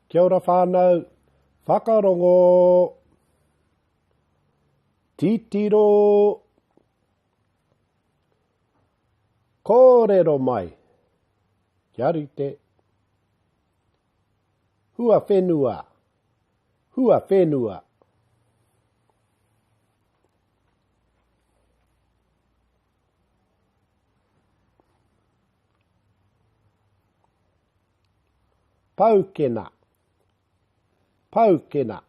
Kia ora whānau, whakarongo! Titiro! Kōrero mai! Kia rite! Huawhenua! Huawhenua! Paukena. Paukena.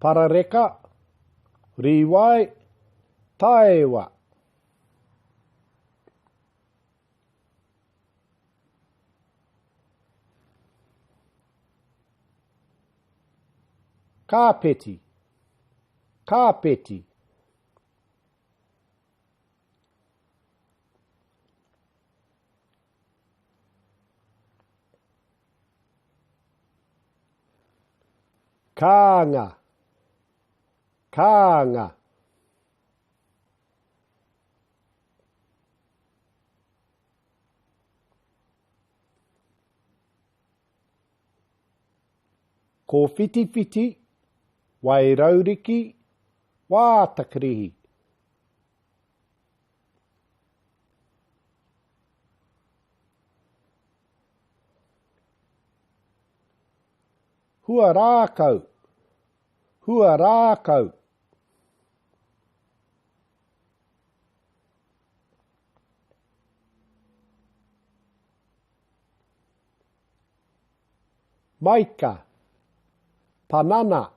Parareka, rīwai, taewa. Kāpeti. Kāpeti. Kānga. Kānga. Kōwhitiwhiti, Wairauriki, Wātakirihi. Huarākau, Huarākau. Maika, Panana.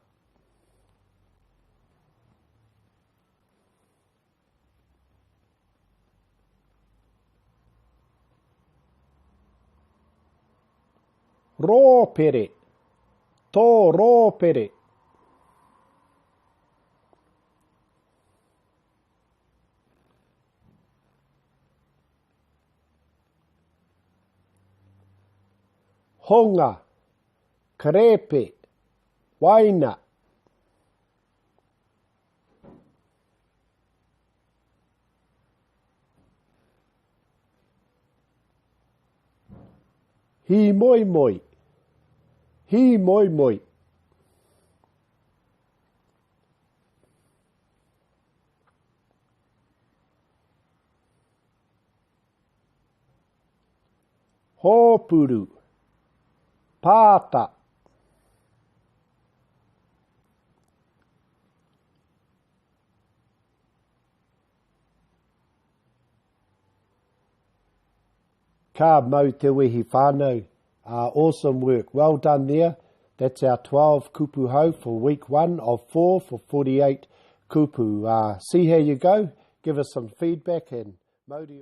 Rōpere, Tō rōpere. Honga, Karepe, Waina. Hīmoimoi, Hīmoimoi. Hōpuru, Pāta. Ka mau te wehi whānau. Uh, awesome work. Well done there. That's our 12 kupu hou for week one of four for 48 kupu. Uh, see how you go. Give us some feedback and mauri.